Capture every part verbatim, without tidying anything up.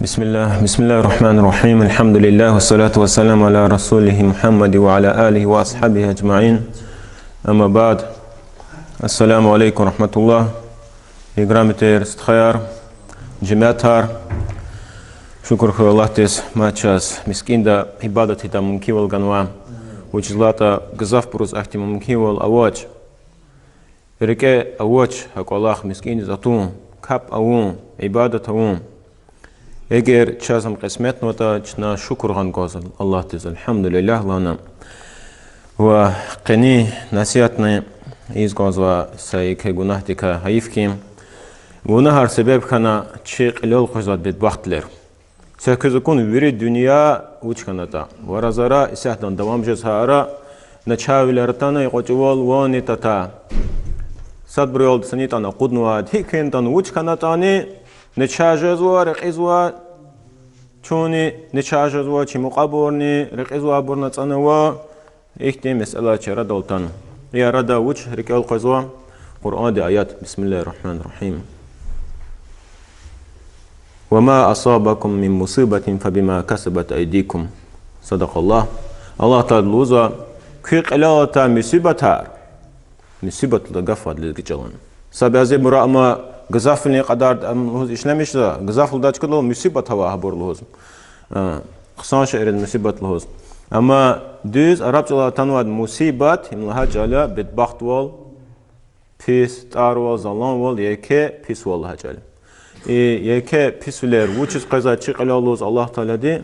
بسم الله، بسم الله الرحمن الرحيم. الحمد لله والصلاة والسلام على رسوله محمد وعلى آله وأصحابه أجمعين. أما بعد. السلام عليكم ورحمة الله. Играми тир стхаяр, жемятар. Шукур хьуй Аллагьдиз, ма чаз мискӀинда ибадат ийидай мумкинвал ганва. Вучиз лагьайтӀа гзафбуруз ахьтин мумкинвал авач. РикӀе авач гьа кӀвалах мискӀиндиз атун, капӀ авун, ибадат авун. Эгер чаз ам кьисметнаватӀа, чна шукур гъана кӀанзава Аллагьдиз, الحمد لله лагьана. Ва къенин насигьатни ийиз кӀанзава са еке гунагьдикай, гьайиф хьи, гунагьар себеб хьана чи кьилел къвезвай бедбахтвилер. Са квез акуна вири дуьнья вуч хьанатӀа. Вара-зара исятда давам жез гьа ара, начагъвилер атана, и кьвачӀивал ванни тата. Садбуралди санитӀани акъуднавайди, гьикӀ хьанатӀани, вуч хьанатӀани, начагъ жезва, рекьизва, чунни начагъ жезва, чи мукьвабурни, рекьизвайбурни ацӀанва, ихьтин месэла чи арадал атана. И арада вуч рикӀел къвезва? Къуръандин аят, بسم الله الرحمن الرحيم. وما أصابكم من مصيبة فبما كسبت أيديكم. صدق الله. Аллагь Таалади лугьузва, куь кьилел атай мусибатар, мусибат лугьудай гаф ава лезги чӀалал. Са бязибуру ама гзафвилин кьадарда ам лугьуз ишлемишзава, гзаф лугьудай чкадал мусибат ава гьабур лугьуз. А, хъсан шейэриз мусибат лугьуз. Амма дуьз араб чӀалай атанвайди мусибат, им лагьай чӀал я бедбахтвал, пис тӀарвал, заланвал, еке писвал лагьай чӀал я. И еке писвилер вучиз къвезва чи кьилел лугьуз Аллагь Таалади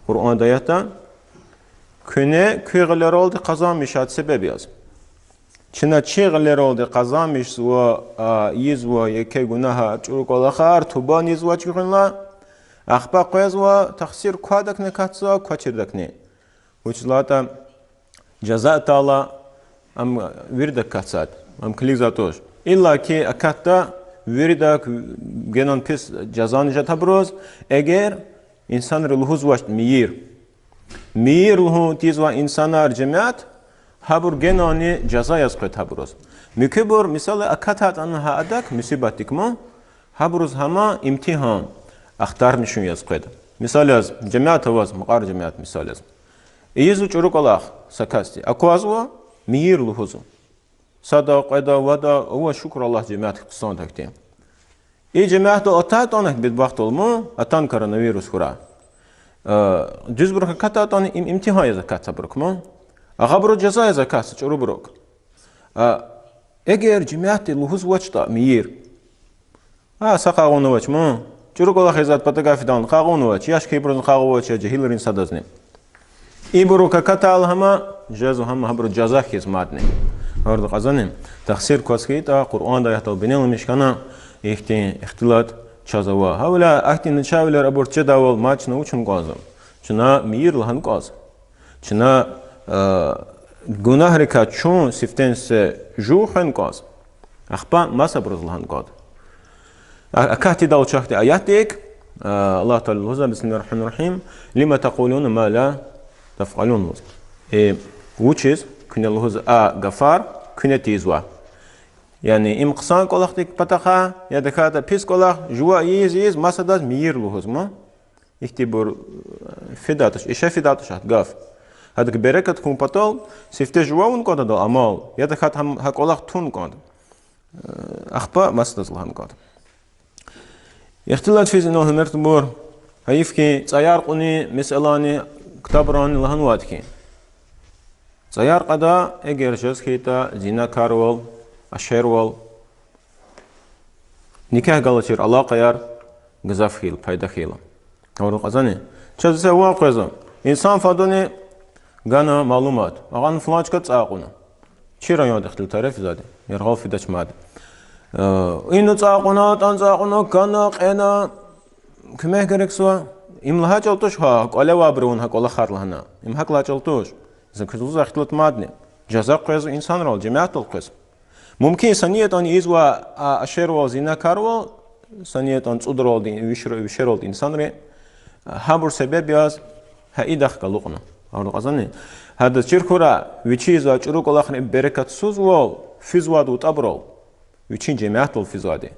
Къуръанда аятда, куьне куь гъилералди къазанмишай себеб яз. Чна чи гъилералди къазанмишзава, а, ийизва еке гунагьар, чӀуру кӀвалахар, туба ийизва чуьхуьнлай, ахпа къвезва, тахсир квайдакни акатзава, квачирдакни. Вучиз лагьайтӀа жаза атайла, ам виридак акатзавайди, ам килигзавайди туш. Иллаки акатда виридак генани пис жазани жеда гьабуруз, эгер инсанри лугьузвачтӀа мийир. Мийир лугьун тийизвай инсанар, жемят, гьабур генани жаза яз къведа гьабуруз. Муькуьбур, мисал, акатайтӀани гьа адак мусибатдик ма, гьабуруз гьам имтигьан, ахтармишун яз къведа. Мисал яз, жемят аваз, мукьвара жемят мисал яз. Ийизва чӀуру кӀвалах са касди. Аквазва, мийир лугьузва. Сада, кьведа, вада, ава, шукур Аллагь, жемят хъсандакди. И жемятдал атайтӀани бедбахтвал ма, атана коронавирус хьурай. Э, дуьзбурухъ акатайтӀани им-, имтигьан яз акатзава абурухъ ма. Агъабуру жаза яз акатзава чӀурубурухъ. А, эгер жемятди лугьузвачтӀа мийир. А, са къагъун авач ма. ЧӀуру кӀвалах ийизвайди патагай фидан къагъун авач, яш хьайибурузни къагъун авач, я жегьилрин садазни. Ибурухъ акатайла гьам, жезва гьам гьабуруз жаза хьиз мадни. Гьарда кьазвани, тахсир кваз хьайитӀа, Къуръанда аятдал бинеламиш хьана, ихьтин ихтилат чаз ава. Гьавиляй ахьтин начагъвилер абур чидайвал мад чна вуч авун кӀанзава? Чна мийир лагьана кӀанзава. Чна, э, гунагьрикай чун сифтени-сифте жув хвена кӀанзава. Ахпа масабуруз лагьана кӀанда. А, акатдал чахъди аятдик, а, Аллагь Таалади лугьузва, بسم الله الرحمن الرحيم, لم تقولون ما لا تفعلون лугьуз. Э, вучиз куьне лугьуз а гафар куьне тийизвай? Яни им хъсан кӀвалахдик патахъай, я тахьайтӀа пис кӀвалах, жува ийиз-ийиз масадаз мийир лугьуз ма. Ихьтинбур, э, фидатӀаш, иша фидатӀаш гьат гаф. Гьадак берекат хьун патал сифте жува авун кӀанда адал амал, я тахьайтӀа гьам, гьа кӀвалах тун кӀанда. Э, ахпа масадаз лагьана кӀанда. Ихтилат физ инал, гьуьрметлубур, гьайиф хьи, цӀаяр кьунин месэлани ктабрани лагьанвайди хьи. ЦӀаяр кьада, эгер жез хьайитӀа, зинакарвал, ашервал, никягь галачир алакъаяр гзаф хьайила, пайда хьайила. Гьавиляй кьазвани, чаз са ван къвезва. Инсан фадуни гана малумат. Агъана флан чка цӀай кьуна. Чи районда ихтилатар физвайди, яргъал фидач мад. Э, ина цӀай кьуна, атӀана цӀай кьуна, кана, кьена, куьмек герек я. Им лагьай чӀал туш гьа, кӀвале авайбуру авуна гьа кӀвалахар лагьана. Им гьакӀ лагьай чӀал туш. За куьз лугьузва ихтилат мадни. Жаза къвезва инсанрал, жемятдал къвезва. Мумкин, са ниятӀани ийизвай, а, ашервал, зинакарвал, са ниятӀани цӀудралди, вишер-, вишералди инсанри, гьабур себеб яз гьа идахъ галукьна. Гьавиляй кьазвани, гьадаз чир хьурай, вичи ийизвай чӀуру кӀвалахрин берекатсузвал физвайди вутӀабурал, вичин жемятдал физвайди,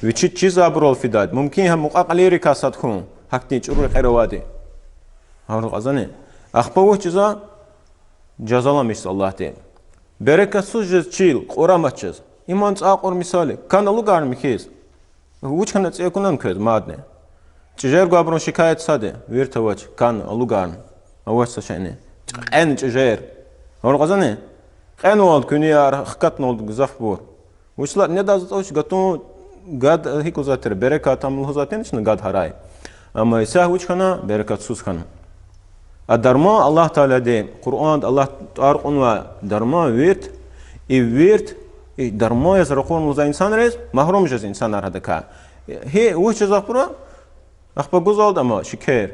вичи чизвайбурал фидайди. Мумкин, гьа мукьва-кьилийрикай сад хьун. Гьахьтин чӀуру рекьер авайди. Гьабур кьазвани? Ахпа вуч жезва? Жазаламишзава Аллагьди. Берекатсуз жез чил, кьурамат жез. Иман цӀай кьур мисал я. Кана алугарна михьиз. Вуч хьана цӀи акунани квез мадни? ЧӀижер гвайбурун шикаят сад я: вирт авач, кана алугарна. Авач са шейни. Кьена чӀижер. Гьабур кьазвани? Кьенвалди куьнияр, хкатнавалди гзафбур. Вучиз лагьайтӀа недаз атӀа вуч гатун, гад гьикӀ лугьузвай тир, берекат ам лугьузвай тир чна гад гьарай. Амма исятда вуч хьана, берекатсуз хьана. А дарман Аллагь Таалади, Къуръанда Аллагь тӀвар кьунвай дарман вирт, и вирт, и дарман яз ракъурна лугьузвай инсанриз, магьрум жез инсанар гьадакай. Гьи вуч жез ахпа? Ахпа гузвалда ама шекер.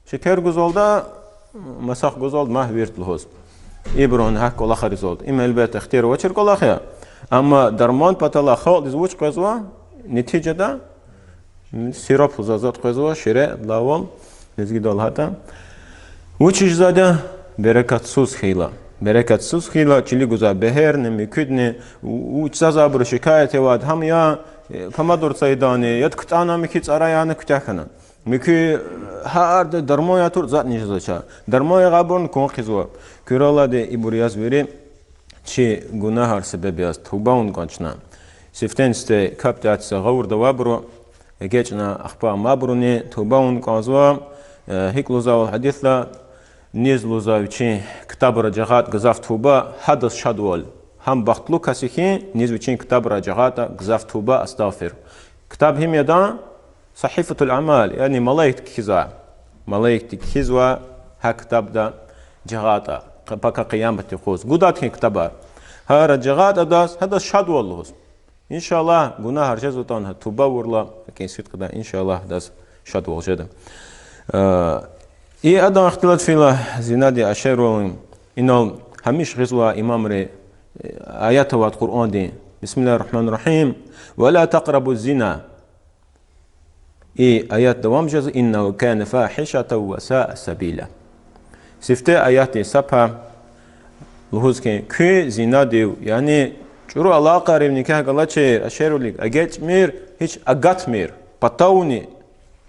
Шекер гузвалда, масах гузвалда магь вирт лугьуз. Ибурун гьахь кӀвалахар ийизвалда. Им, гьелбетда, ихтияр авачир кӀвалах я. Амма дарман паталай халкьдиз вуч къвезва? Нетижада сироп лугьузвай затӀ къвезва, шире, дилавал, лезгидал гьатта. Вучиз жезвайди я? Берекатсуз хьайила. Берекатсуз хьайила, чилик гузвай бегьерни, муькуьдни, вуч зазабуру шикаят авайди, гьам я, э, помидор цайидани, яд кутӀана михьи цӀараяна куьтягь хьана. Михьи гьарда дарман ятур затӀни жезвач. Дарман ягъайбурни кун хъийизва. Куьрелди ибур яз вири чи гунагьар себеб яз туба авун кӀан чна. Сифтени-сифте капӀ тӀварцӀиз гъавурда авайбуру, эгечӀна ахпа амайбуруни туба авун кӀанзава, э, гьикӀ лугьузвайвал гьадисда, низ лугьузва вичин ктабра жагъайтӀа гзаф туба, гьадаз шадвал. Гьам бахтлу кас я хьи, низ вичин ктабра жагъайтӀа гзаф туба, астагъфир. Ктаб гьим я адан, Сагьифатул Амал, яни малаикди кхьизва. Малаикди кхьизва гьа ктабда жагъайтӀа, пака къияматдин юкъуз. Гудайди хьи ктабар. Гьара жагъайтӀа адаз, гьадаз шадвал лугьуз. Иншаллагь, гунагьар жезватӀани, гьа туба авурла, гьакӀин сидкьидай, иншаллагь, адаз шадвал жеда. Э, и адан ихтилат фила зинади, ашервал, инал гьамиша гъизвай имамри, э, аят авайди Къуръандин. بسم الله الرحمن الرحيم. ولا تقربوا الزنا. И аят давам жезва: إنه كان فاحشة وساء سبيلا. Сифте аятдин са пай лугьуз хьи, куьн зинадив, яни чӀуру алакъайрив, никягь галачир, ашервилик эгечӀмир, гьич агатмир, патавни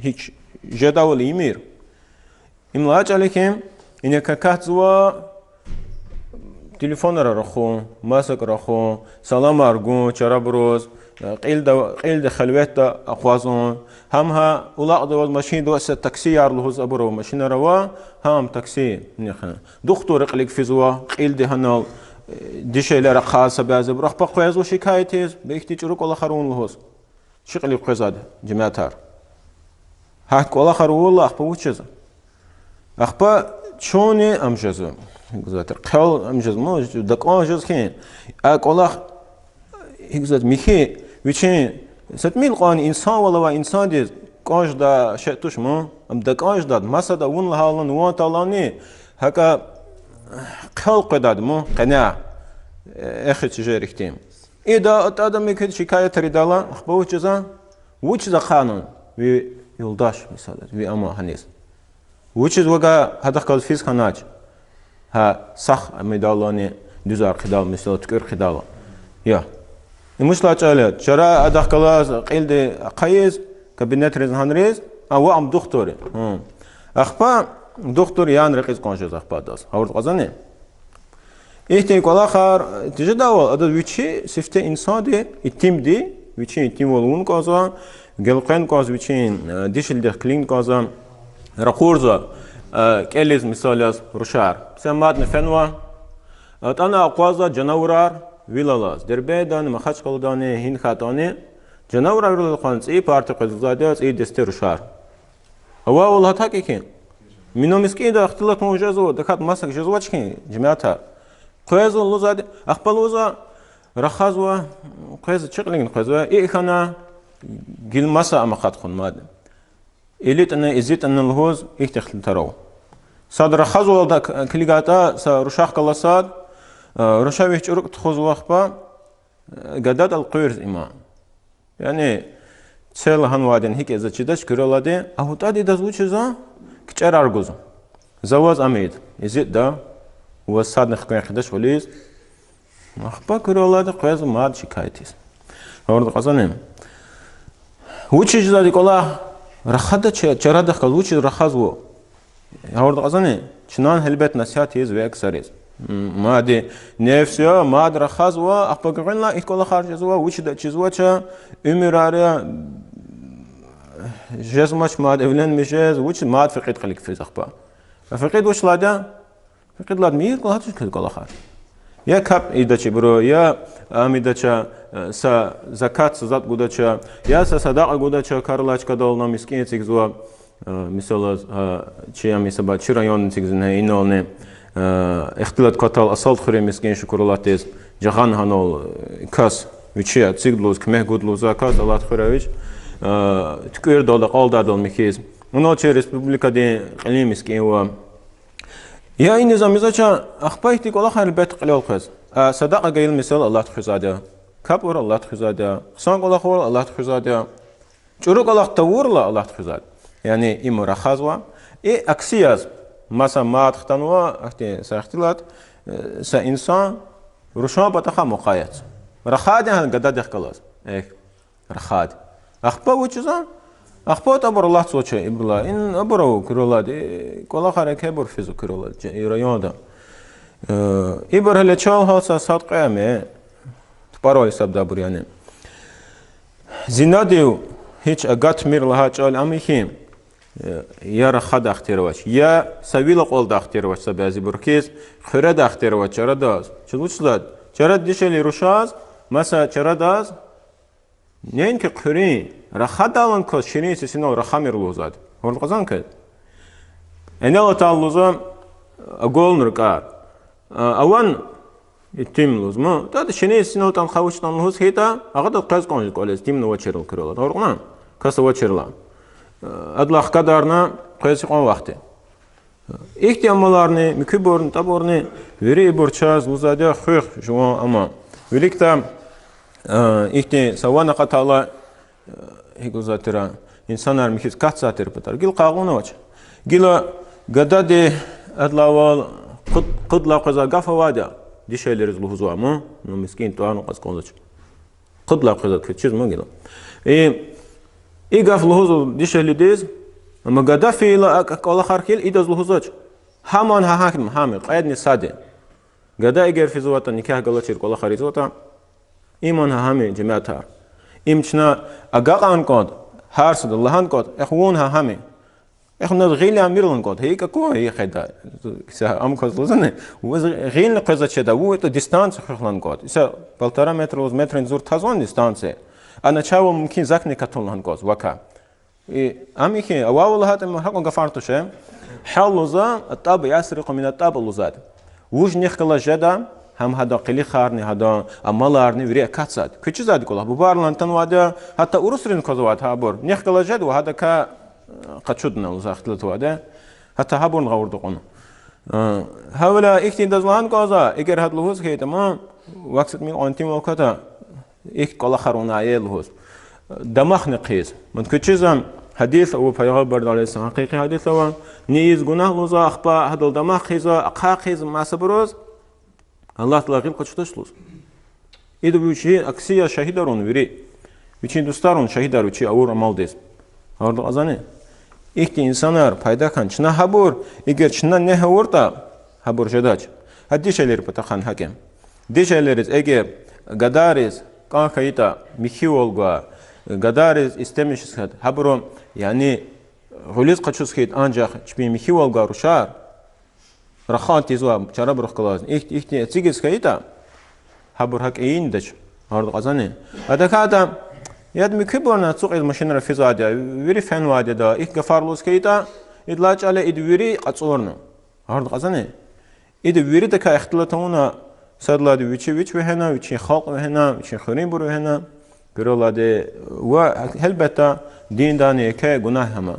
гьич жедайвал ийимир. Им лугьуз кӀанзава хьи, иник акатзава телефонра рахун, масакӀа рахун, саламар гун чарабуруз, кьилди, кьилди хелветда акъвазун, гьам гьа улакьда аваз машинда ава, са таксияр лугьуз абур ава, машинар ава, гьам такси нихъ. Духтурри кьилик физва, кьилди гьанал, э, дишегьлияр ахъайиз са бязибуру, ахпа къвезва шикаятиз, бес ихьтин чӀуру кӀвалахар авун лугьуз. Чи кьилик къвезвайди, жемятар. Гьахьтин кӀвалахар авурла, ахпа вуч жезва? Ахпа чунни ам жезва. Гзаф тир хъел ам жезва, ма, дакӀан жез хьи. А кӀвалах, гзаф михьи, вичин са тӀимил кьванни инсанвал авай инсандиз кӀан жедай шей туш, ма. Ам дакӀан жедайди, масада авун лагьайла, ван атайла, гьакӀа хъел къведайди, ма, къене, эхиз чижер ихьтин. Ида, атӀа ада муькуьда шикаятар ийидайла, ахпа вуч жезва? Вучиз ахъайна ви юлдаш, мисал яз, ви ама гьаниз? Вучиз вавай гьадахъ галаз физ хьанач? Гьа, сагъ ам ийидайлани, дуьзар хъийидайла, мисал, туькӀуьр хъийидайла. Я. Им вуч лагьай чӀал я? Чара адахъ галаз кьилди ахъайиз, кабинетриз, гьанриз, а ваъ, ам духтур я. Гьм. Ахпа духтур яна рекьиз кӀан жез ахпа адаз. Гъавурда кьазвани? Ихьтин кӀвалахар тежедайвал, адаз вичи сифте инсанди, итимди, вичин итимвал авун кӀанзава, гелкъвена кӀанзава вичин, э, дишегьлидихъ килигна кӀанзава, ракъурзава, э, кӀелиз, мисал яз, рушар. Са мадни фенва, атӀана акъвазва жанавурар вил алаз. Дербентдани, Махачкъаладани, гьина хьайитӀани, жанавурар вил алаз кьван цӀийи парта къвезвайди я, цӀийи десте рушар. Авайвал гьатта гьакӀ хьи. Мина мискӀинда ихтилат авун жезва, тахьайтӀа масакӀа жезвач хьи, жемятар. Къвезва лугьузвайди, ахпа лугьузва, рахазва, къвезва, чи кьилигна къвезва, икӀ хьана, гила маса ам акъатна хьун мад. ИлитӀани, изитӀани лугьуз, ихьтин ихтилатар ава. Сад рахазвалда к-, килигайтӀа, са рушахъ галаз сад, э, руша вич чӀуру тухузва ахпа, э, гададал къуьрз има. Яни, цел гьанвайди гьикӀ я заз чидач, куьрелди, а вутӀади адаз вуч жезва, кичӀерар гузва. За ваз ам ийида, изитӀда, ваз садни хквен хъийидач вилиз. Ахпа куьрелди къвезва мад шикаятиз. Гъавурда кьазвани? Вучиз жезвайди кӀвалах? Рахада ча-, чарадихъ галаз вучиз рахазва? Гъавурда кьазвани? Чна гьелбет насигьат ийизва ксариз. М, мад нефс я, мад рахазва, ахпа гуьгъуьнлай ихьтин кӀвалахар жезва, вучда чизвач, уьмуьрар я, жезмач мад, эвленмиш жез, вуч мад фекьиди кьилик физ ахпа. Фекьиди вуч лагьайди я? Фекьиди лагьайди мийир кӀвалах туш квез кӀвалахар. Я капӀ ийидач ибуру, я ам ийидач, э, са закат, са затӀ гудач, я са садакьа гудач, кар алай чкадал, на мискӀин эцигзава, э, мисал яз, э, чи ам гьисабай, чи районни эцигзава, инални, э, ихтилат кватал Асалдхуьруьн мискӀин, шукур Аллагьдиз, жагъана гьанал, э, кас, вичи эцигда лугьуз, куьмек гуда лугьуз, а кас Алатхуьревич, э, туькӀуьрдалди, акьалдайдал михьиз. Анал чи республикадин кьилин мискӀин ава. Я иниз ам ийизвач, ахпа ихьтин кӀвалахар гьелбет кьилел къвез. А садакьа гайила, мисал, Аллагьди хуьзвайди я. КапӀ авурла Аллагьди хуьзвайди я. Хъсан кӀвалах авурла Аллагьди хуьзвайди я. ЧӀуру кӀвалах тавурла Аллагьди хуьзвайди я. Яни им рахазва. И акси яз, маса мад хтанва, ахьтин са ихтилат, э, са инсан рушан патахъай мукъаят. Рахайди гьа гададихъ галаз. Эхь. Рахайди. Ахпа вучиз? Ахпа абур алатзавач ибурулай. Ин абур ава куьрелайди, кӀвалахар еке абур физва куьрелайди, чи районда. Э, ибур гьеле чал гьал са сад кьве ам я, тупӀарал гьисабда абур яни. Зинадив гьич агатмир лагьай чӀал ам я хьи, э, я рахадай ихтияр авач, я са вил акьалдай ихтияр авач, са бязибур хьиз, хъуьредай ихтияр авач чарадаз. Чаз вучиз лагьайтӀа, чара дишегьли рушаз, маса чарадаз, неинки хъуьруьн, рахадайлан кваз ширин сесинал рахамир лугьузвайди. Гъавурда кьазвани квез? Инал атайла лугьузва, агална ракӀар. А, аван итим лугьузва. Тада ширин сесинал тӀан хъавуч тӀан лугьуз хьайитӀа, агъада къвез кӀан жез кӀвализ, итимни авачирла куьрелай. Гъавурда кьазвани? Кас авачирла. А, адалай хкадарна къвез кьван вахт я. Ихьтин амаларни, муькуьбурни, тӀабурни, вири ибур чаз лугьузвайди я хуьх жуван ама. Виликдай, э, ихьтин са ван акъатайла, э, гьикӀ лугьузвай тир, инсанар михьиз катзавай тир патар. Гила къайгъу авач. Гила гадади адалайвал къуд-, къудлай къвезвай гаф авайди я, дишегьлийриз лугьузвай, ма, ну, мискӀин тӀварни кьаз кӀанзавач. Къудлай къвезвай, квез чизма гила. И, и гаф лугьузва дишегьлидиз, амма гада фейила, акӀ кӀвалахар хьайила идаз лугьузвач. Гьаман гьа гьахьтин, гьам я, кьведни сад я. Гада эгер физватӀа, никягь галачир кӀвалахар ийизватӀа, иман гьа гьам я, жемятар. Им чна агакьарун кӀанда, гьар сада лагьан кӀанда, эхь, вун гьа гьам я. Эхь, вуна гъил амир лугьун кӀанда, гьикӀ акун, гьикӀ хъведа. Са ам кваз лугьузва, ваз гъилни къвезвач жеда, вун итӀа дистанция хуьх лагьан кӀанда. Иса полтора метр лугьуз, метрин зур тазван дистанция. Ана чавай мумкин закни катун лагьан кӀанда, вака. И, ам ихьтин, авайвал лагьайтӀа, им гьакьван гафар туш, э? Гьал лугьузва, الطبع يسرق من الطبع лугьузвайди. Вуж нихъ галаз жеда, гьам гьадан къилихарни, гьадан амаларни вири акатзавайди. Квез чизвайди кӀвалах, бубайрилай атанвайди я, гьатта урусрин кваз авайди гьабур. Нихъ галаз жеда ва гьадакай, э, къачудна лугьуз ихтилат авайди я. Гьатта гьабурни гъавурда кьуна. Э, гьавиляй ихьтин идаз лагьана кӀанзава, эгер гьада лугьуз хьайитӀа, ма, ваксат мин къвантин ваката, ихьтин кӀвалахар авунай лугьуз. Дамахни хъийиз. Мад квез чизва, гьадис ава Пайгъамбарди عليه السلام, гьакъикъи гьадис ава, ни ийиз гунагь лугьузва, ахпа гьадал дамах хъийизва, ахъа хъийиз масабуруз, Аллагь Тааладилай гъил къачудач лугьуз. Ида вичи акси яз шагьидар авун вири. Вичин дустар авун шагьидар вичи авур амалдиз. Гъавурда кьазвани? Ихьтин инсанар пайда хьана чна гьабур, эгер чна негь авуртӀа, гьабур жедач. Гьа дишегьлийрин патахъай гьакӀ я. Дишегьлийриз эгер гадайриз кӀан хьайитӀа михьивал гвай, гадайриз истемишиз хьайитӀа, гьабуру, яни, гъуьлуьз къачуз хьайитӀа анжах чпин михьивал гвай рушар, рахан тийизвай чарабурухъ галазни, ихьтин, ихьтин эцигиз хьайитӀа, гьабур гьакӀ ийидач, гъавурда кьазвани? Адакай ада, яд муькуьбурни ацукьиз машинра физвайди я, вири фенвайди я, ихьтин гафар лугьуз хьайитӀа, идалай чӀал я ида вири кьацӀурна. Гъавурда кьазвани? Ида виридакай ихтилат авуна, сад лагьайди вичи вич вегьена, вичин халкь вегьена, вичин хуьруьнбур вегьена, куьрелайди ва, гьелбетда, диндани еке гунагь гьам я.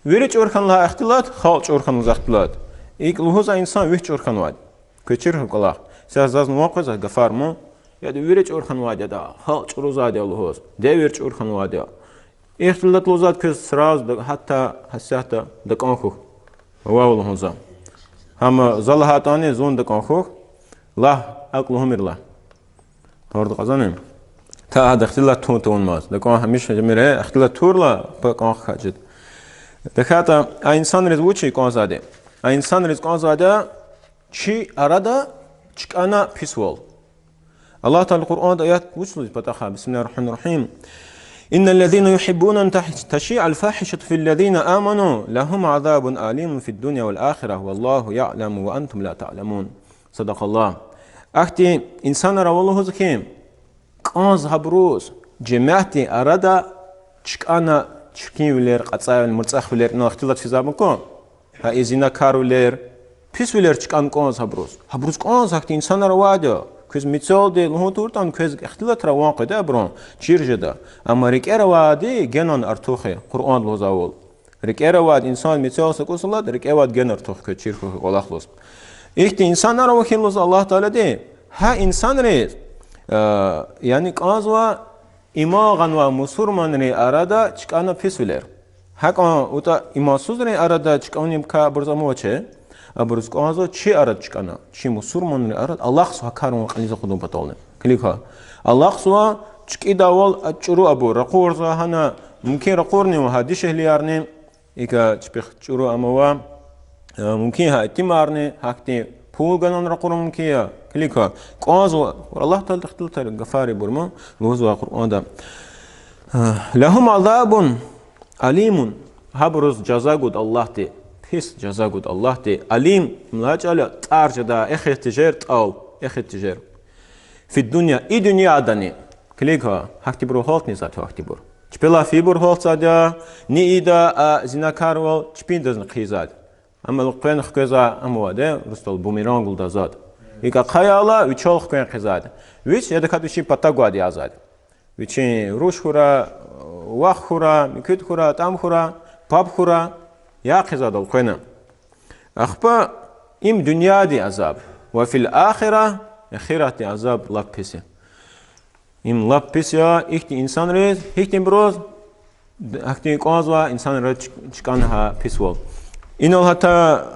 Вири чӀур хьана лагьай ихтилат, халкь чӀур хьана лугьуз ихтилат. ИкӀ лугьуз а инсан вич чӀур хьанвайди. Квез чир хьуй кӀвалах. Са заз муван къвезва гафар ман, яд вири чӀур хьанвайди я, халкь чӀурузвайди я лугьуз, девир чӀур хьанвайди я. Ихтилат лугьузвайди квез сразу да, гьатта гьасятда дакӀан хьухь. Вав лугьузва. Гьам за лагьайтӀани зун дакӀан хьухь. Лагь, акӀ лугьумир лагь. Гъавурда кьазвани? Та гьада ихтилат тун тавунмаз. ДакӀан гьамиша жемир, ихтилат турла, пакӀан хкажид. ТахьайтӀа а инсанриз вуч кӀанзавайди? А инсанриз кӀанзавайди, чи арада чкӀана писвал. Аллагь Таала Къуръанда аят вуч лугьуз патахъай? بسم الله الرحمن الرحيم. إن الذين يحبون أن تح-، تشيع الفاحشة في الذين آمنوا لهم عذاب أليم في الدنيا والآخرة والله يعلم وأنتم لا تعلمون. صدق الله. Ахьтин инсанар ава лугьуз хьи, кӀанз гьабуруз жемятдин арада чкӀана чиркинвилер, кьацӀайвилер, мурцӀахвилер, инал ихтилат физвай мукун. Гьа и зинакарвилер, писвилер чкӀана кӀанз гьабуруз. Гьабуруз кӀанз гьахьтин инсанар авайди я. Квез мецелди лугьун тавуртӀани, квез ихтилатра ван къведа абурун, чир жеда. Амма рикӀера авайди генани артух я, Къуръанда лугьузвайвал. РикӀера авайди инсан мецел са кӀус алад, рикӀе авайди гена артух квез чир хьухь кӀвалах лугьуз. Ихьтин инсанар ава хьи лугьуз Аллагь Таалади, гьа инсанриз, э, яни кӀанзава иман гъанвай мусурманрин арада чкӀана писвилер. ГьакӀан вутӀа имансузрин арада чкӀанвиликай абуруз амавач. Абуруз кӀанзава чи арада чкӀана, чи мусурманрин арада, алахъзава гьа кар ван кьилиз акъудун патални. Килиг гьа. Алахъзава чкӀидайвал а чӀуру абур, ракъурзава гьана, мумкин ракъурнава гьа дишегьлиярни, икӀ чпихъ чӀуру амава, э, мумкин гьа итимарни, гьахьтин пул ганани ракъурун мумкин я. Килиг гьа. КӀанзава, Аллагь Таалади ихтилатар гафар ибур ман, лугьузва Къуръанда. لهم عذاب أليم. Гьабуруз жаза гуда Аллагьди. Пис жаза гуда Аллагьди. Алим, им лагьай чӀал я тӀар жеда, эхиз тежер тӀал, эхиз тежер. في الدنيا, и дуьньядани. Килиг гьа, гьахьтинбур гьалтни затӀ, гьахьтинбур. Чпелай фейибур гьалтзавайди я, ни ида а зинакарвал чпиндазни хъийизвайди. Амма элкъвена хквезвай амавайди, русдал бумеранг лугьудай затӀ. ИкӀ ахъаяйла, вичел хквен хъийизвайди. Вич, я тахьайтӀа вичин патав гвайди я затӀ. Вичин руш хьурай, вах хьурай, муькуьд хьурай, тӀам хьурай, паб хьурай, я хъийизвайди элкъвена. Ахпа им дуьньядин азаб. وفي الآخرة, эхиратдин азаб лап пис я. Им лап пис я ихьтин инсанриз, гьихьтинбуруз, гьахьтин кӀанзавай инсанриз чкӀана гьа писвал. Инал гьатта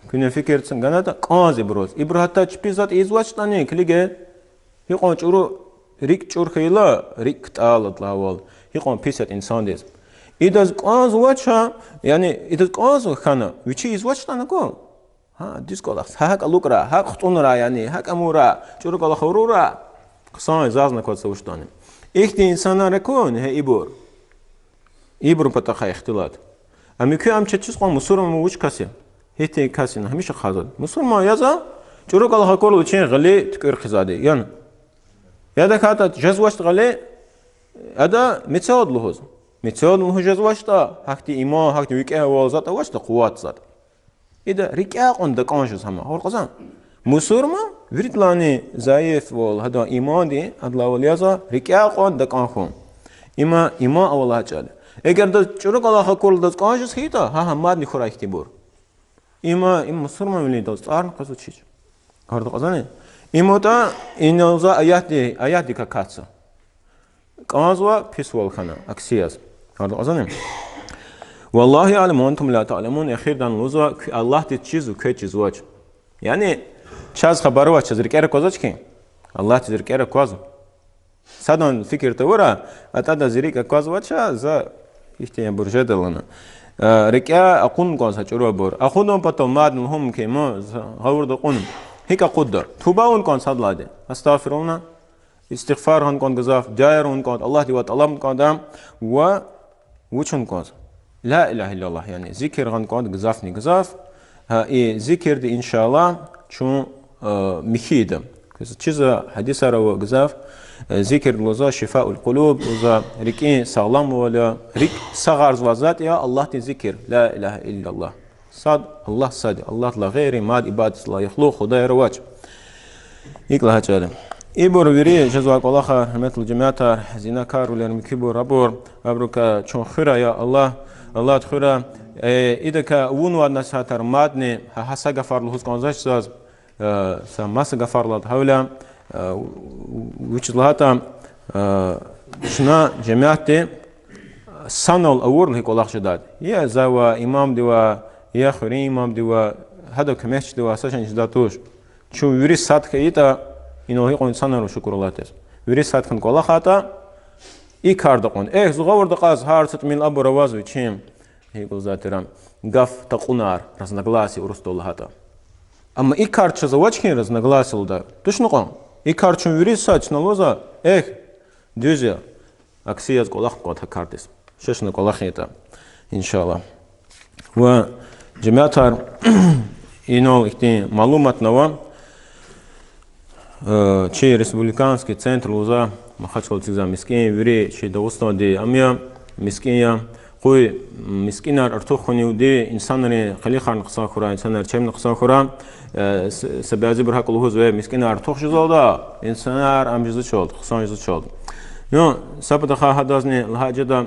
куьне фикир ганатӀа, кӀанз ибуруз. Ибуру гьатта чпи затӀ ийизвачтӀани, килиг, гьикьван чӀуру, рикӀ чӀур хьайила, рикӀ ктӀайла адалайвал, гьикьван пис ятӀа инсандиз. Идаз кӀанзавач, яни идаз кӀанз хьана, вичи ийизвачтӀани кӀан. Гьа, дуьз кӀвалах, гьа, гьакӀ алукӀра, гьакӀ хтӀунра, яни гьакӀ амура, чӀуру кӀвалах авурра, хъсан я зазни кваз са вуштӀани. Ихьтин инсанар акуна гьа ибур. Ибурун патахъай ихтилат. Ам муькуь, ам чаз чиз кьван мусурман вуч кас я? Гьихьтин кас я, гьамиша хъийизва. Мусурман я за, чӀуру кӀвалах акурла вичин гъили туькӀуьр хъийизва, яни. Я тахьайтӀа жезвачтӀа гъили, ада мецелди лугьуз. Мецелди лугьуз жезвачтӀа, гьахьтин иман, гьахьтин викӀегьвал затӀ авачтӀа, къуват затӀ. Ида рикӀяй кьван дакӀан жез гьама. Гъавурда кьазва. Мусурман виридалайни заифвал, гьадан иманди, адалайвал язва рикӀяй кьван дакӀан хьун. Има иман ава лагьай чӀал я. Эгер адаз чӀуру кӀвалах акурла адаз кӀан жез хьайитӀа, гьа, гьа мадни хьурай ихьтинбур. Има, им мусурманвилин адаз цӀарни къвезвачир. Гъавурда кьазвани? Им ятӀа, инал за аятди, аятдик акатзава. КӀанзава писвал хьана, акси яз. Гъавурда кьазвани? والله يعلم وأنتم لا تعلمون, эхирдани лугьузва, куь-, Аллагьдиз чизва, квез чизвач. Яни, чаз хабар авач, чаз рикӀер аквазвач хьи. Аллагьдиз рикӀер аквазва. Садан фикир тавурай, атӀада зи рикӀ аквазвач, за ихьтинбур жеда лагьана. Э, рикӀяй акъудун кӀанзава чӀурубур. Акъудун патал мадни лугьун мумкин я, за гъавурда кьуна. ГьикӀ акъудда? Туба авун кӀанзава садлагьди. Астагъфируллагь. Истигъфар гъун кӀанзава гзаф, дуьа авун кӀанзава, Аллагьдивай тӀалабун кӀанзава, ва вуч авун кӀанзава? لا إله إلا الله, яни зикир гъун кӀанзава гзафни гзаф. Гьа и зикирди, иншаллагь, чун, э, михьида. Квез чизва, гьадисар ава гзаф, э, зикир лугьузва شفاء القلوب, лугьузва рикӀин сагъламвал я, рикӀ сагъарзавай затӀ я Аллагьдин зикир, لا إله إلا الله. Сад Аллагь сад я, Аллагьдилай гъейри мад ибадатдиз лайихлу худаяр авач. ИкӀ лагьай чӀал я. Ибур вири жезвай кӀвалахар, гьуьрметлу жемятар, зинакарвилер, муькуьбур, абур, абурукай чун хуьрай, я Аллагь, Аллагьди хуьрай. Э, идакай авунвай насигьатар мадни, гьа, гьа са гафар лугьуз кӀанзавач заз, э, са маса гафар лагьайди гьавиляй, э, вучиз лагьайтӀа, э, чна жемятди санал авурла гьи кӀвалах жедайди. Я завай, имамдивай, я хуьруьн имамдивай, гьадан куьмекчидивай, са шейни жедай туш. Чун вири сад хьайитӀа, инал гьикьван инсанар ава, шукур Аллагьдиз. Вири сад хьана кӀвалахайтӀа, и карда кьван. Эхь, зи гъавурда кьаз гьар са тӀимил абур аваз вичин, гьикӀ лугьузватӀа, гаф такьунар, разногласия урусдал лагьайтӀа. Амма и кар чаз авач хьи разногласия лугьуда. Тушни кьван? И кар чун вири сад чна лугьузва, эхь, дуьз я. Акси яз кӀвалахна кӀанда гьа кардиз. Ша чна кӀвалахайтӀа, иншаллагь. Ва жемятар, инал ихьтин малуматни ава, э, чи республиканский центр лугьузва, Махачкъала эцигзавай мискӀин, вири чи Дагъустандин ам я, мискӀин я, къуй мискӀинар артух хьунивди, инсанрин къилихарни хъсан хьурай, инсанар чебни хъсан хьурай, э, с-, са бязибуру гьакӀ лугьузва, мискӀинар артух жезвалда, инсанар ам жезвачалда, хъсан жезвачалда. Ну, са патахъай гьадазни лагьай жеда,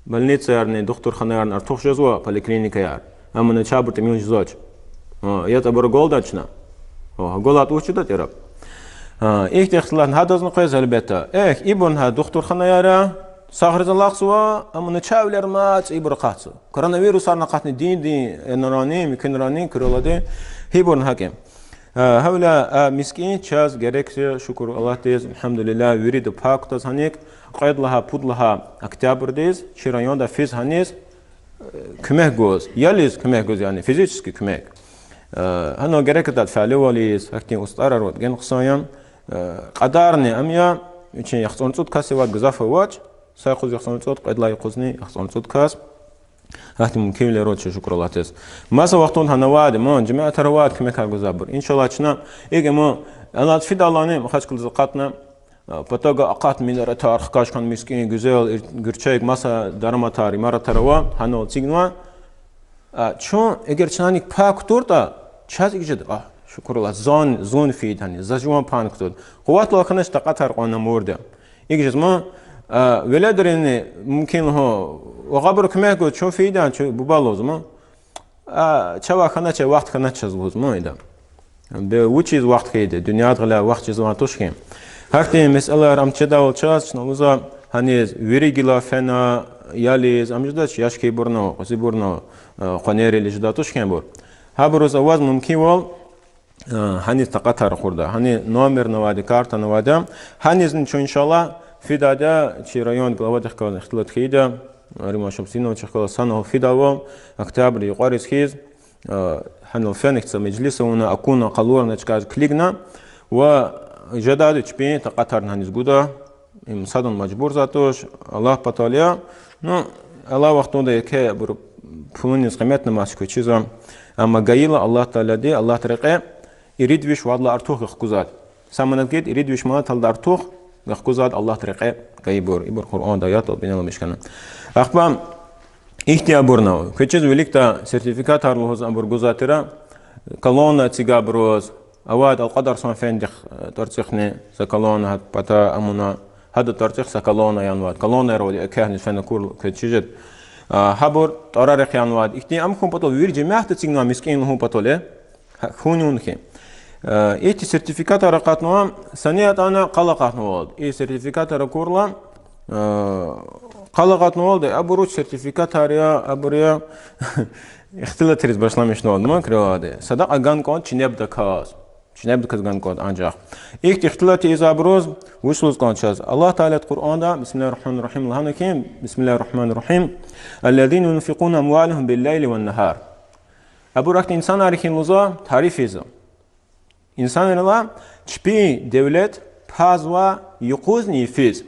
больницаярни, духтурханаярни артух жезва, поликлиникаяр. Амма начагъбур тӀимил жезвач. О, я абур гвалдачна. О, гвалайтӀа вуч жеда тӀвар? А, ихьтин ихтилатни гьадазни къвез, гьелбетда. Эхь, ибурни гьа духтурханаяр я, сагъриз алахъзава, амма начагъвилер мад ибур акъатзава. Коронавирусарни акъатна диндин, э, энрани, муькуьнрани, куьрелди, гьибурни гьакӀ я. Э, гьавиляй, э, мискӀин чаз герек я, шукур Аллагьдиз, альгьамдулиллагь, вирида пак кутаз гьаник, кьвед лагьай, пуд лагьай октябрдиз чи районда физ гьаниз, э, куьмек гуз, ялиз куьмек гуз, яни физически куьмек. Э, гьана герек ятӀа фялевал ийиз, гьахьтин устӀарар аватӀа гена хъсан я. Э, кьадарни ам я, вичин яхцӀурни цӀуд кас авайди гзаф авач, са юкъуз яхцӀурни цӀуд, кьвед лагьай юкъузни яхцӀурни цӀуд кас. Гьахьтин мумкинвилер ава, чи шукур Аллагьдиз. Маса вахтунда гьана авайди, ман, жемятар авайди куьмекар гузвайбур. Иншаллагь, чна, икӀ, ман, ана фидайлани Махачкъаладиз акъатна, а, патав гвай акъатна минаретар, хкаж хьана мискӀин, гуьзел, ир-, гуьрчег, маса дараматар, имаратар ава, гьанал эцигнава. А, чун, эгер чна гьаник пай кутуртӀа, чаз икӀ жеда, а, шукур Аллагь, зун, зун фейиди гьаниз, за жуван пайни кутурди. Къуватлу хьанач, такьатар кьван амурди. ИкӀ жезма, а, веледрини мумкин лугьун, вагъабуру куьмек гуз, чун фейиди гьа, чун буба лугьузма. А, чавай хьанач, вахт хьанач чаз лугьузма ида. Бес вучиз вахт хьайиди, дуьньяда гъиле вахт жезвай туш хьи. Гьахьтин месэлаяр ам чидайвал чаз, чна лугьузва, гьаниз вири гила фена, ялиз, ам жедач, яш хьайибурни, къузибурни, а, къванерилиз жедай туш хьи абур. Гьабуруз аваз мумкинвал, а, гьаниз такьатар ракъурда. Гьаниз номерни авайди, картани авайди. Гьанизни чун, иншаллагь, фидайди, чи район главадихъ галаз ихтилат хьайиди, Риман Шамсудиновичахъ галаз санал фидайвал, октябрь юкьвариз хьиз, а, гьанал фена ихьтин са межлис авуна, акуна, къалурна, чкайриз килигна, ва жедайди чпин такьатарни гьаниз гуда, им садан мажбурзавай туш, Аллагь патал я. Ну, алай вахтунда еке абур пулуниз къиметнамаз квачизва, амма гайила Аллагь Таалади, Аллагьдин рекье, ирид виш вад лагьай артух гахкузвайди. Са манат гайитӀа, ирид виш манатдалди артух гахкузвайди Аллагьдин рекье гайибур. Ибур Къуръанда аятдал биналамиш хьана. Ахпа ихьтин абурни ава. Квачиз виликдай сертификатар лугьуз абур гузвай тир, колонна эцигайбуруз, авайди Алкьвадар Гьусан эфендидихъ, э, тӀварцӀихъни са колонна, гьа пата амуна, гьадан тӀварцӀихъ са колонна янавайди. Колоннаяр авайди, экуьнни фена акур, квез чиз жеда. А, гьабур тӀварарихъ янавайди. Ихьтин ам хьун патал вири жемятди эцигнавай мискӀин лугьун патал, э? Гьа, хьунин хьи. Э, ихьтин сертификатар акъатнава, са ни ятӀани къал акъатнавалди. И сертификатар акурла, э, къал акъатнавалди, абур вуч сертификатар я, абур я, ихтилатриз башламишнавалди, ма куьрелди. Садакьа гана кӀанда чинебдаказ. Чинебдаказ гана кӀанда анжах. Ихьтин ихтилат ийизвайбуруз вуч лугьуз кӀанда чаз? Аллагь Таалади Къуръанда, بسم الله الرحمن الرحيم лагьана хьи, بسم الله الرحمن الرحيم. الذين ينفقون أموالهم بالليل والنهار. Абур ахьтин инсанар хьи лугьузва, тариф ийизва. Инсанрилай чпин девлет пазва юкъузни йифиз.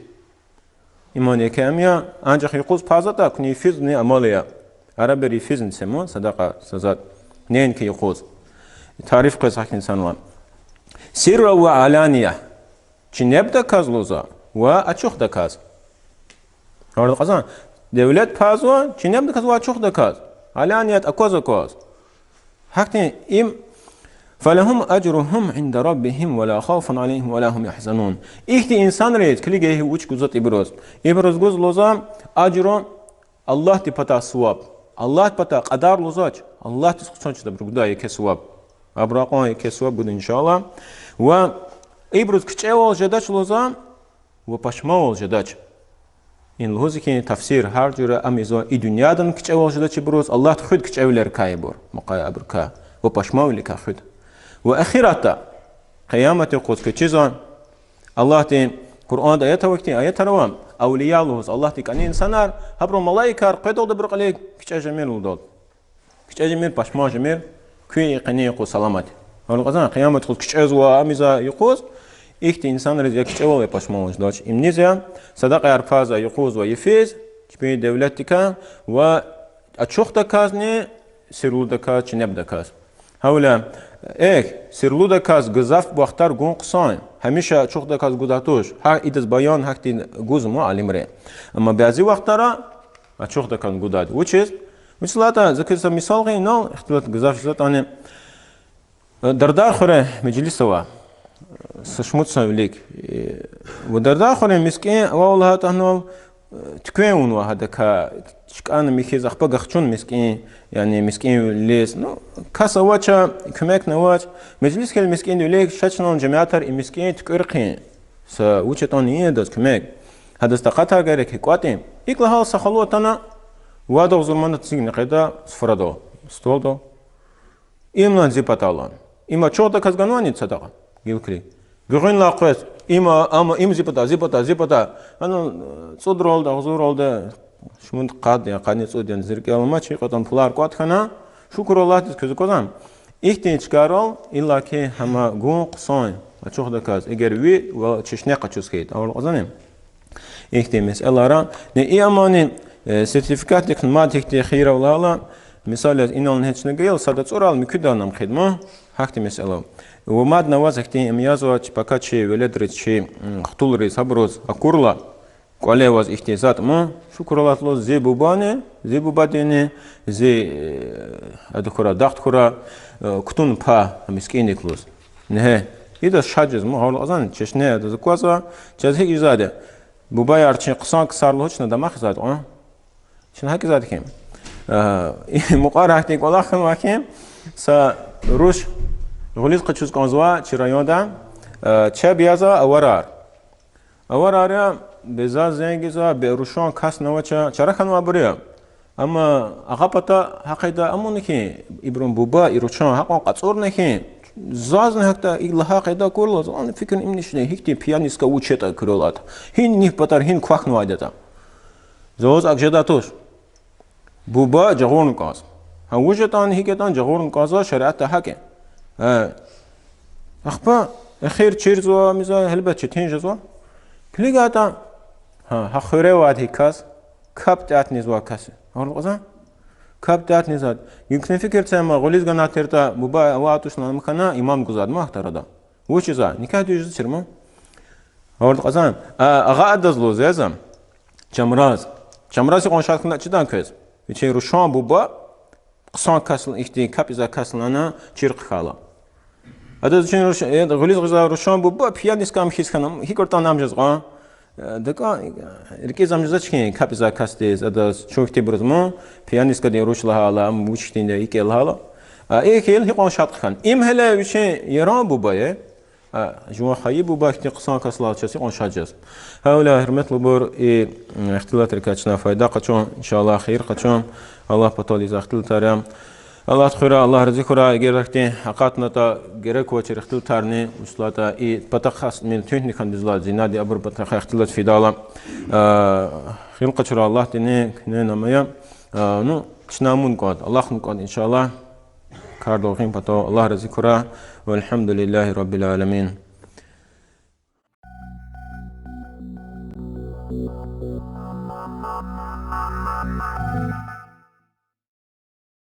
Им еке ам я, анжах юкъуз пазватӀа, куьне йифизни амал ая. Арабри йифизни це ман, садакьа са затӀ. Неинки юкъуз. Тариф къвез гьахьтин инсанрилай. سرا وعلانية. Чинебдаказ лугьузва ва ачухдаказ. Гьарда кьазан, девлет пазва чинебдаказ ва ачухдаказ. Аланият, акваз-акваз. Гьахьтин им, فلهم أجرهم عند ربهم ولا خوف عليهم ولا هم يحزنون. Ихьтин инсанриз килигайла вуч гузватӀа ибуруз. Ибуруз гуз лугьузва ажру, Аллагьдин патай суваб. Аллагьдин патай кьадар лугьузвач, Аллагьдиз хъсан чида ибуруз гудай еке суваб. Абуру акьван еке суваб гуда, иншаллагь. Ва ибуруз кичӀевал жедач лугьузва, ва пашманвал жедач. Ин лугьуз хьи, тафсир гьар жуьре ам ийизва, и дуьньядани кичӀевал жедач ибуруз, Аллагьди хуьда кичӀевилерикай ибур, мукъаябурукай, ва пашманвиликай хуьда. Ва эхиратда, къиямат юкъуз квез чизва, Аллагьди Къуръанда аят ава хьтин, аятар ава, авлия лугьуз, Аллагьди кӀани инсанар, гьабурун малаикар къведалда абурун кьилив, кичӀе жемир лугьудалда. КичӀе жемир, пашман жемир, куьн и къене юкъуз саламат. Гьавиляй кьазан, къиямат юкъуз кичӀезва, ам ийизва юкъуз, ихьтин инсанриз я кичӀевал, я пашманвал жедач. Им низ я, садакьаяр пайзва юкъуз ва йифиз, чпин девлетдикай ва ачухдаказни, сирлудаказ, чинебдаказ. Гьавиляй, эхь, сирлудаказ гзаф вахтар гун хъсан, гьамиша ачухдаказ гудай туш, гьа идаз баян гьахьтин гузма алимри. Амма бязи вахтара ачухдаказ гудайди. Вучиз? Вучиз лагьайтӀа, за квез са мисал гъин инал, ихтилат гзаф жезватӀани, Дардархуьре межлис ава, са шумуд сан вилик. Ва Дардархуьре мискӀин ава лагьайтӀа инал, туьквен авунва гьадакай, чкӀана михьиз, ахпа гахчун мискӀин, яни мискӀинвилиз. Ну, кас авач, куьмекни авач. Межлис хьайила мискӀиндин вилик, ша чна жемятар и мискӀин туькӀуьр хъийин. Са вуч ятӀани ийин адаз куьмек. Гьадаз такьатар герек я, кӀватӀ ийин. ИкӀ лагьайла са халу атана, вад агъзур манат эцигна къведа суфрадал, столдал. Им лагьана зи патал лагьана. Им ачухдаказ ганвани садакьа? Гила килиг. Гуьгъуьнлай къвез. Им, амма им зи патай, зи патай, зи патай. Ана, цӀудралди, агъзурралди, шумуд, къад я, къанни цӀуд я, зи рикӀел амач, и кьван пулар кӀватӀ хьана, шукур Аллагьдиз, квез аквазвани? Ихьтин чкайрал, иллаки гьам гун хъсан я ачухдаказ, эгер ви ва чешне къачуз хьайитӀа. Гьавиляй кьазани? Ихьтин месэлайра. Не и амани, э, сертификатдихъни мад ихьтин хийир ава лагьайла, мисал яз, инал гьич чна гайила, сада цӀурал муькуьдал ам хъийида ман, гьахьтин месэла. Ва мадни аваз ихьтин им язва, чи пака чи веледриз, чи, м, хтулриз, гьабуруз акурла, кӀвале аваз ихьтин затӀ ман, шукур Аллагьдиз, зи бубани, зи бубадини, зи, э, адан хьурай, дахт хьурай, э, кутуна пай мискӀиндик лугьуз. Ингье, идаз шад жезма, гьавиляй кьазани, чешне адаз аквазва, чаз гьикӀ жезвайди я. Бубаяр чи хъсан ксар лугьуз чна дамахзавайди я, а? Чна гьакӀ жезвайди хьи. А, и мукьвара гьахьтин кӀвалах хьанвай хьи, са руш гъуьлуьз къачуз кӀанзава чи районда, а, чеб язва аварар. Аварар я, бес заз зенг ийизва, бес рушан касни авач, чара хьанвайбур я. Амма агъа пата гьа къайда амукьна хьи, ибурун буба и рушан гьакьван кьацӀурна хьи, зазни гьахьда и лагьай къайда акурла, за ана фикирна, им нишни гьихьтин пиянистка вуч ятӀа куьрелди, гьинихъ патар гьина квахьнавайди ятӀа. За ваз акӀ жедай туш. Буба жагъурна кӀанзава. Гьа вуж ятӀани, гьикӀ ятӀани жагъурна кӀанзава, шариатда гьакӀ я. Гьа. Ахпа эхир чирзава, миза, гьелбет, четин жезва. КилигайтӀа, гьа, гьа хуьре авайди кас, капӀ тӀятӀнизвай кас я. Гьавиляй кьазани? КапӀ тӀятӀнизвайди. Гила куьне фикир це, ма гъуьлуьз ганайтиртӀа, буба авай туш лагьана, ам хьана, имам гузвайди ма ахтарада. Вучиз? Никягь дуьз жезвачир ман. Гьавиляй кьазани? А, агъа адаз лугьузва за. Чамраз. Чамраз икьван шад хьана чидач квез. Вичин рушан буба, хъсан кас, ихьтин капӀ ийизвай кас лагьана чир хъхьайла. Адаз вичин руш-, э, гъуьлуьз гъизвай рушан буба пиянистка ам хьиз хьана, гьикӀ ятӀани ам жез кьван. Э, дакӀан, э, рикӀиз ам жезвач хьи, капӀ ийизвай касдиз, адаз чун хьтинбуруз ман, пиянисткадин руш лагьайла, ам вуч хьтинди я, икӀ я лагьайла. А, эхир гьикьван шад хьана. Им гьеле вичин яран буба я. А, жуван хайи буба ихьтин хъсан кас алай чаз икьван шад жез. Гьавиляй, гьуьрметлубур, и, м, ихтилатрикай чна файда къачун, иншаллагь, хийир къачун, Аллагь патал ийизвай ихтилатар я. Аллагьди хуьрай, Аллагь рази хьурай, эгер ахьтин акъатнатӀа, герек авачир ихтилатарни, вучиз лагьайтӀа и патахъ мел туьнтни хьана дуьз лагьайди, зинади абур патахъай ихтилат фидайла. А, хийир къачурай Аллагьдини, куьне ама я. А, ну, чна амун кӀанда, алахъун кӀанда, иншаллагь. Кардал гъин патал, Аллагь рази хьурай. والحمد لله رب العالمين.